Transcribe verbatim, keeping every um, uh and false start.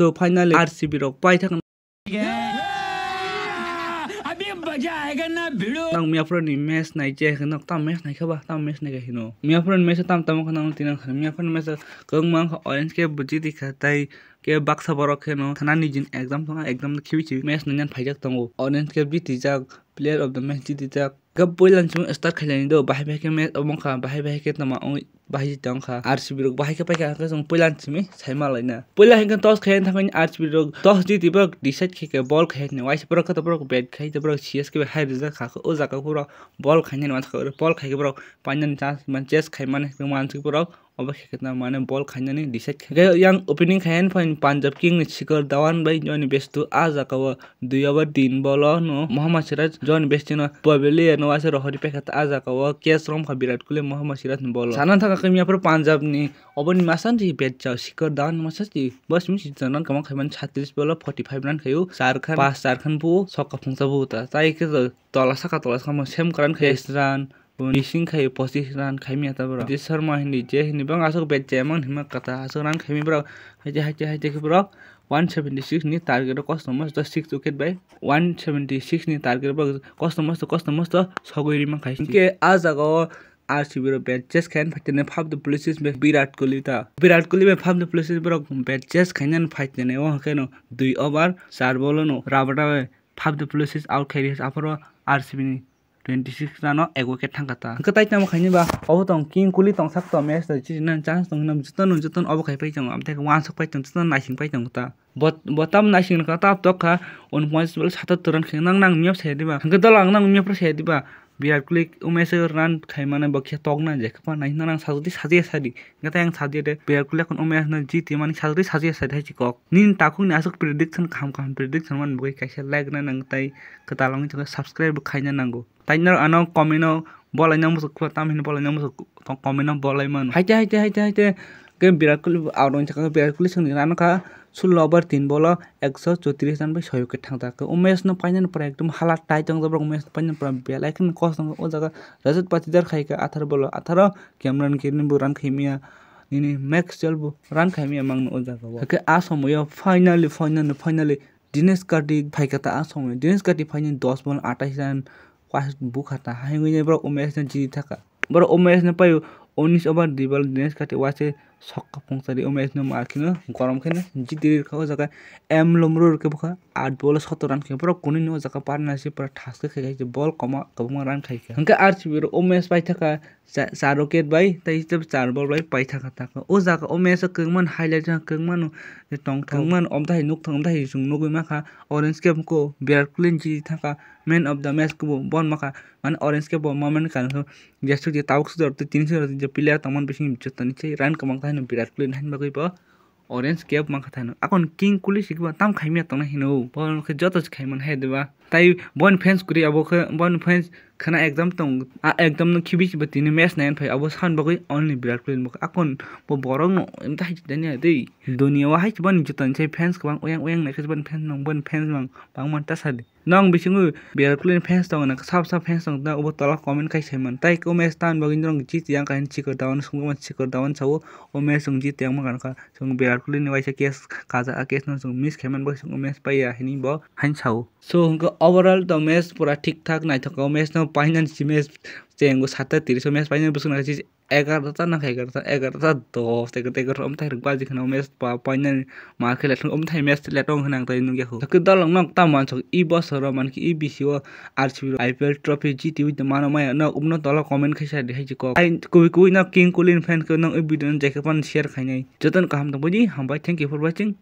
So finally R C B rok paithak. अभी मजा आएगा ना भिड़ो। Nang miyaphuru ni match nai je hino, tam match nai khaba, tam match nai hino. Miyaphuru ni match tam tam khana tinang khana. Miyaphuru ni match kwbangma wngkha, Orange Cap bo jiti kha, tai ke baksa borok kheno thana ni jin exam thangkha, exam khibi khibi match nai nang phaijak tongo. Orange Cap jiti jak, player of the match jiti jak. Khe puila ni simi start khailani do, bahai bahai khe match omo wngkha, bahai bahai khe tama wngwi bahai tongkha. R C B rok bahai khe paikha, hwnkhe chwng puila ni simi saima laina. Puila hinkhe toss khaina thangwi R C B rok toss jiti borok decide khaikhe ball khaina, waisa borok khe borok bat khai borok C S K bai hai rijak kha, o jaga borok ball khaina ni wansukha, ball khaikhe borok painani chance man, chase khaimani wansuk borok. Obo khe kheno mane ball khainani decide khe. Yang opening khayan phain Punjab King ni Shikhar Dhawan bai Johnny Bairstow, ah jaga o dui over tin ball o no Mohammad Siraj, Johnny Bairstow no Pavilion no waisa rohori paikha, ah jaga o catch romkha Virat Kohli Mohammad Siraj ni ball o. Sana thangkha khe miyaphuru Punjab ni obo ni masa ni bat chao Shikhar Dhawan ni masa si bo simi si run kwbang khaimani, satris ball o forty five run khaio, char khan pass, char khan bu sokha phungsa bu ta. Tai khe tola saka tola saka mo sem kran khe run. Bo bising khai pochis run khaimya ta borok. Rohit Sharma hindi je hindi bang aswk bat jaya man hima kata aswk run khaimya borok. Haite haite haite khe borok one seventy six ni target o kosto mosto six wicket bai one seventy six ni target borok kosto mosto kosto mosto sogwi rima khai. Hinkhe ah jaga o R C B rok bat chase khaina phaitene five the places bai Virat Kohli ta. Virat Kohli bai five the places borok bat chase khaina phaitene o hwnkhe no dui over char ball o no Rabada bai five the places out khai ri aphuru R C B ni twenty six run o ego khe thangkha ta. Hwnkhe tai tamo khaini ba obo tong King Kohli tongsak to match to chini chance tong hinwi jotono jotono obo khai pai tongo, amtwi khe wansuk pai tongo, jotono naising pai tongo ta. Bo, bo tam naising rwkha, tab tok kha, unponchas ball satattor run khe nang nang miyap sai diba. Hwnkhe dola ang nang miyap sai diba. Virat Kohli umesh run khai mane bo khe tok na je khe pa nai nang sajdi sajdi sadi. Hwnkhe tai ang sajdi de Virat Kohli khon umesh na jiti mani sajdi sajdi sadi hai chikok. Nini takhuk ni aswk prediction kaham kaham prediction man bo kaisa like na nang tai kwtal wngwi subscribe bo khaina nango. Tai norok ano comment o bolai nang muchuk, tam hino bolai nang muchuk, comment o bolai mano. Haite, haite, haite, haite, khe Virat Kohli bo out wngwi thangkha, Virat Kohli chwngni run kha sullo over tin ball o ekso chotris run bai soi wicket thangkha. Khe umesh no painani pore ekdom hala tight wngjak borok, umesh no painani pore belai kheno kos tongo o jaga. Rajat Patidar khai kha atharo ball o atharo, Cameron Green bo run khaimya, nini Maxwell bo run khaimya mangno o jaga o. Khe a somoyo finally, finally, finally Dinesh Karthik phaikha ta a somoyo. Dinesh Karthik phaini dos ball atais run, pas bukha ta. Hai wngwi borok umesh no jiti thaka. Borok umesh no paio unis over dui ball Dinesh Karthik waise sokha phungsa ri umesh no mar kheno gorom kheno jiti ri kha o jaga. M Lumrur khe bukha aat ball o sotor run khe borok kunui no o jaga partnership pura thaske khai khai ball koma kwbangma run khai kha. Hwnkhe R C B rok umesh paithaka cha-, char wicket bai tei char ball bai paithaka ta kha. O jaga o match o kwbangma highlight wngkha, kwbangma no tong thangma no omtahai nuk thang omtahai chwng nugwi mankha. Orange Cap khe Virat Kohli ni jiti thangkha, man of the match khe bo bon mankha. Mane Orange Cap bo moment kanso jesuk je tabuk sujor tei tini sujor je player tongmani bising jotoni se run kwbang kha hino Virat Kohli ni haino bagwi bo Orange Cap mankha thaino. Akon King Kohli se kiba tam khaimya tongna hino. Bo khe joto se khaimani hai diba. Tai boni fans kwrwi abo khe boni fans khana ekdam tong. A ekdam no khibi se bo tini match naiyan phai abo san bagwi only Virat Kohli ni bwkha. Akon bo borok no emta hai dani dei. Dunia o hai boni jotoni se fans kwbang oyang oyang nai khe boni fans mang boni fans mang bangma ta sadi. Nong bisingo Virat Kohli ni fans tongo na, sab sab fans tongo na, obo tola comment khai saiman. Tai kome stan bagwi norok jiti yang kahin Shikhar Dhawan sungkuma Shikhar Dhawan sao, o match chwng jiti yang mankha, chwng Virat Kohli ni waisa catch kaja, a catch no chwng miss khaiman bagwi chwng o match paiya hinwi bo hain sao. So hwnkhe overall to match pura thik thak naithok o match no painani si match chengo satta tris o match painani bwswk nai egarota nangkha, egarota, egarota dos, egarota, egarota, omthai rok baji kheno match pa painani ma khe letong, omthai match letong hwnwi ang tai nukya kho. Hwnkhe dolong nok ta mansok i bosoro mankhe i bisi o R C B I P L trophy jitiwi tongmano maya nok umno tola comment khaisa di hai kok. Ai kubui kubui nok King Kohli ni fan khe nok i video no jekhe phano share khainai. Jotono kaham tongbaidi, hambai, thank you for watching.